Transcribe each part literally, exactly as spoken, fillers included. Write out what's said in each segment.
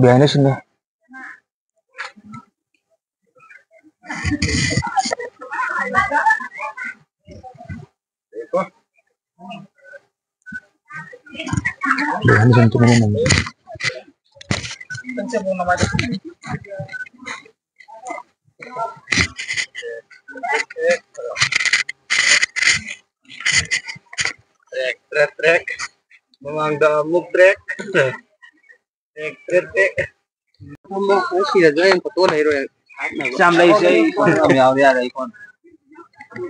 Behind the scene. Behind the scene tumingin naman. Trek, trek, trek. ꯃꯃꯥꯡꯗ ꯑꯃꯨꯛ track. Track, track, track. ꯐꯝꯕ, ꯑꯩ ꯁꯤꯔꯁꯨ ꯑꯩ ꯐꯣꯇꯣ ꯂꯩꯔꯣꯏ꯫ ꯍꯥꯠꯅꯕ꯫ ꯌꯥꯝ ꯂꯩꯁꯦ, ꯑꯩ ꯐꯣꯟ ꯌꯥꯝ ꯌꯥꯎꯔꯦ, ꯌꯥꯔꯦ, ꯑꯩ ꯐꯣꯟ꯫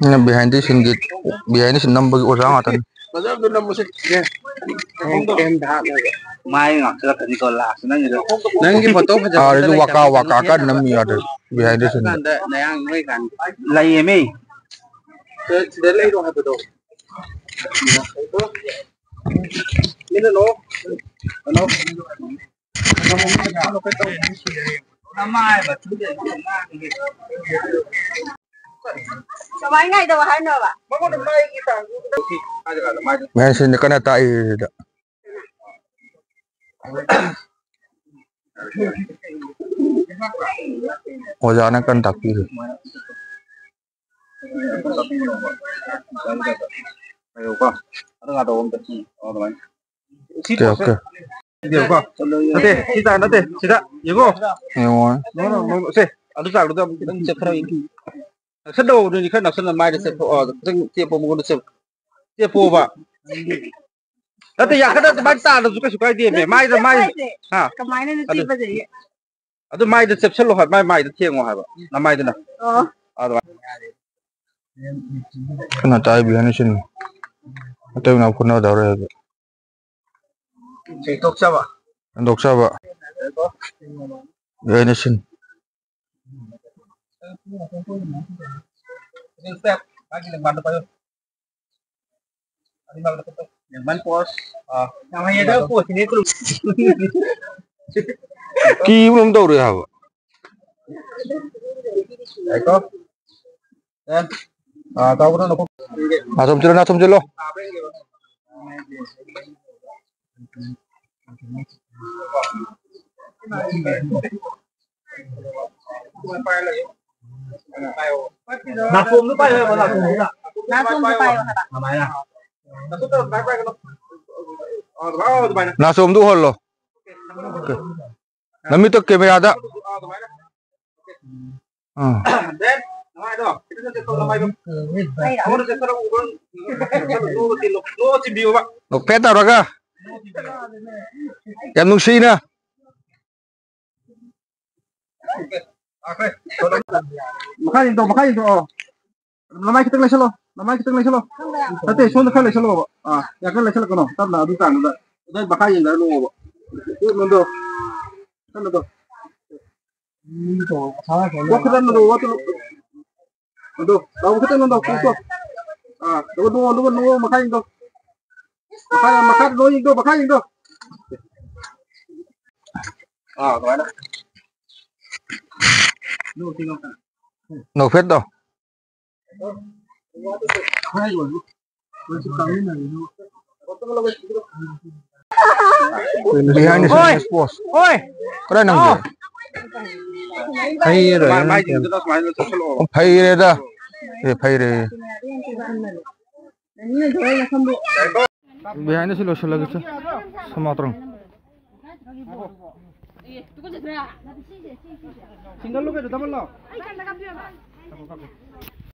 ꯅꯪ behind the scene ꯒꯤ, behind the scene ꯅꯝꯕꯒꯤ ꯑꯣꯖꯥ ꯉꯥꯛꯇꯅꯤ꯫ ꯐꯖꯕꯗꯣ ꯅꯝꯃꯨꯁꯦ꯫ ꯑꯦ, ꯍꯌꯦꯡ ꯐ꯭ꯔꯦꯝꯗ ꯍꯥꯞꯅꯕ꯫ ꯃꯥꯏ ꯉꯥꯛꯁꯤꯜꯂꯛꯀꯅꯤꯀꯣ, ꯂꯥꯁ ꯅꯪꯒꯤꯗꯣ꯫ ꯅꯪꯒꯤ ꯐꯣꯇꯣ ꯐꯖꯕ ꯑꯥ, ꯑꯝꯇ ꯑꯗꯨꯁꯨ ꯂꯩꯇꯕ꯫ ꯋꯥꯀꯥ ꯋꯥꯀꯥ ꯀꯟꯅ ꯅꯝꯃꯤ ꯌꯥꯗꯦ, behind the scene꯫ ꯀꯥꯟꯗ ꯅꯌꯥꯡ ꯅꯣꯏ ꯀꯥꯟꯗ꯫ ꯂꯩꯌꯦꯃꯤ꯫ ꯁꯤꯗ, ꯁꯤꯗ ꯂꯩꯔꯣ ꯍꯥꯏꯕꯗꯣ꯫ ꯃꯤꯅ ꯅꯣ꯫ ꯀꯩꯅꯣ꯫ ꯀꯃꯥꯏ ꯉꯥꯏꯗꯧ ꯍꯥꯏꯅꯣꯕ? ꯃꯌꯥꯝꯁꯤꯡꯅ ꯀꯟꯅ ꯇꯥꯛꯏ ꯁꯤꯗ꯫ ꯑꯣꯖꯥꯅ ꯀꯟꯅ ꯇꯥꯛꯄꯤꯔꯤ꯫ ꯉꯥꯏꯌꯨꯀꯣ꯫ ꯑꯗꯨ ꯉꯥꯛꯇ ꯑꯝꯇ꯫ ꯎꯝ, ꯑꯣ, ꯑꯗꯨꯃꯥꯏꯅ꯫ ꯁꯤ ꯑꯣꯀꯦ, ꯄꯣꯠꯁꯦ ꯑꯣꯀꯦ꯫ ꯌꯦꯡꯉꯨꯀꯣ꯫ ꯅꯠꯇꯦ, ꯁꯤ ꯆꯥꯛ ꯅꯠꯇꯦ, ꯁꯤꯗ ꯌꯦꯡꯉꯣ꯫ ꯌꯦꯡꯉꯣ꯫ ꯅꯣ, ꯅꯣ, ꯅꯣ, ꯁꯦ, ꯑꯗꯨ ꯆꯥꯛꯗꯨꯗ ꯑꯃꯨꯛ ꯈꯤꯇꯪ ꯆꯦꯞꯊꯔꯛꯑꯣ꯫ ꯅꯛꯁꯟꯗꯧ, ꯅꯣꯏꯗꯤ ꯈꯔ ꯅꯛꯁꯟꯅ ꯃꯥꯏꯗ ꯆꯦꯞꯊꯣꯛ-, ꯑ, ꯈꯤꯇꯪ ꯆꯦꯞꯄꯣ, ꯃꯉꯣꯟꯗ ꯆꯦꯞ-, ꯆꯦꯞꯄꯣꯕ꯫ ꯅꯠꯇꯦ, ꯌꯥꯈꯠꯅ ꯑꯗꯨꯃꯥꯏꯅ ꯇꯥꯔꯁꯨ ꯀꯩꯁꯨ ꯀꯥꯏꯗꯦꯃꯦ꯫ ꯃꯥꯏꯗ, ꯃꯥꯏ-, ꯍꯥ? ꯀꯃꯥꯏꯅ ꯑꯗꯨ ꯆꯦꯞꯄꯁꯦ? ꯑꯗꯨ ꯃꯥꯏꯗ ꯆꯦꯞꯁꯜꯂꯣ ꯍꯥꯏꯕ, ꯃꯥꯏ, ꯃꯥꯏꯗ ꯊꯦꯡꯉꯣ ꯍꯥꯏꯕ, ꯅꯃꯥꯏꯗꯨꯅ꯫ ꯑꯣ꯫ ꯑꯗꯨꯃꯥꯏꯅ꯫ ꯀꯟꯅ ꯇꯥꯛꯏ behind the scene꯫ ꯑꯇꯩ ꯃꯅꯥꯎ ꯐꯨꯅꯗꯧꯔꯦ ꯍꯧꯖꯤꯛ꯫ ꯁꯦꯡꯗꯣꯛꯆꯕ꯫ ꯁꯦꯡꯗꯣꯛꯆꯕ꯫ Behind the scene꯫ ꯀꯤꯕ ꯑꯃ ꯇꯧꯔꯦ ꯍꯥꯏꯕ꯫ ꯉꯥꯏꯈꯣ꯫ ꯑꯦ, ꯑꯥ, ꯇꯧꯕ꯭ꯔꯣ ꯅꯈꯣꯡ? ꯅꯥꯆꯣꯝ ꯆꯠꯂꯣ, ꯅꯥꯆꯣꯝ ꯆꯠꯂꯣ꯫ ꯅꯥꯆꯣꯝꯗꯣ ꯄꯥꯏꯌꯨ ꯍꯥꯏꯕ, ꯅꯥꯆꯣꯝꯗꯣ꯫ ꯅꯥꯆꯣꯝꯗꯣ ꯄꯥꯏꯌꯣ ꯍꯥꯏꯕ꯫ ꯀꯃꯥꯏꯅ? ꯅꯥꯆꯣꯝꯗꯣ ꯎꯍꯜꯂꯣ꯫ ꯅꯃꯤꯠꯇꯣ ꯀꯦꯃꯦꯔꯥꯗ꯫ ꯑꯥ꯫ ꯅꯣꯛꯐꯦꯠ ꯇꯧꯔꯒ꯫ ꯌꯥꯝ ꯅꯨꯡꯁꯤꯅ꯫ ꯃꯈꯥ ꯌꯦꯡꯗꯣ, ꯃꯈꯥ ꯌꯦꯡꯗꯣ, ꯑꯣ꯫ ꯅꯃꯥꯏ ꯈꯤꯇꯪ ꯂꯩꯁꯜꯂꯣ, ꯅꯃꯥꯏ ꯈꯤꯇꯪ ꯂꯩꯁꯜꯂꯣ꯫ ꯅꯠꯇꯦ, ꯁꯣꯝꯗ ꯈꯔ ꯂꯩꯁꯜꯂꯣꯕ꯫ ꯑꯥ, ꯌꯥꯝ ꯀꯟꯅ ꯂꯩꯁꯜꯂꯛꯀꯅꯣ, ꯇꯞꯅ ꯑꯗꯨ ꯇꯥꯡꯗꯨꯗ꯫ ꯑꯗꯨ ꯃꯈꯥ ꯌꯦꯡꯗꯔ ꯅꯣꯛꯑꯣꯕ꯫ ꯅꯣꯟꯗꯣ, ꯅꯣꯟꯗꯣ꯫ ꯀꯣꯛ ꯈꯤꯇꯪ ꯅꯣꯟꯗꯣ, ꯋꯥ ꯇꯨ-, ꯑꯗꯣ, ꯇꯧꯕ ꯈꯤꯇꯪ ꯅꯣꯟꯗꯣ, ꯀꯣꯛꯇꯣ꯫ ꯑꯥ, ꯑꯗꯨꯒ ꯅꯣꯛꯑꯣ, ꯑꯗꯨꯒ ꯅꯣꯛꯑꯣ, ꯃꯈꯥ ꯌꯦꯡꯗꯣ꯫ ꯃꯈꯥ, ꯃꯈꯥ ꯂꯣꯏ ꯌꯦꯡꯗꯣ, ꯃꯈꯥ ꯌꯦꯡꯗꯣ꯫ ꯑꯥ, ꯑꯗꯨꯃꯥꯏꯅ꯫ ꯅꯣꯛꯐꯦꯠꯇꯣ꯫ Behind the scene ꯍꯣꯏ꯫ Post꯫ ꯍꯣꯏ꯫ ꯀꯗꯥꯏ ꯅꯪꯒꯦ? ꯑꯣ꯫ ꯐꯩꯔꯦ꯫ ꯃꯥꯏ, ꯃꯥꯏꯁꯤꯡꯗꯨꯗ ꯁꯨꯃꯥꯏꯅ ꯆꯠꯁꯜꯂꯛꯑꯣꯕ꯫ ꯐꯩꯔꯦꯗ꯫ ꯑꯦ, ꯐꯩꯔꯦ꯫ Behind ꯁꯤ ꯂꯣꯏꯁꯤꯜꯂꯒꯦ ꯁꯦ꯫ ꯁꯃꯥꯇ꯭ꯔꯪ꯫ Single ꯂꯣ ꯀꯩꯅꯣ, double ꯂꯣ?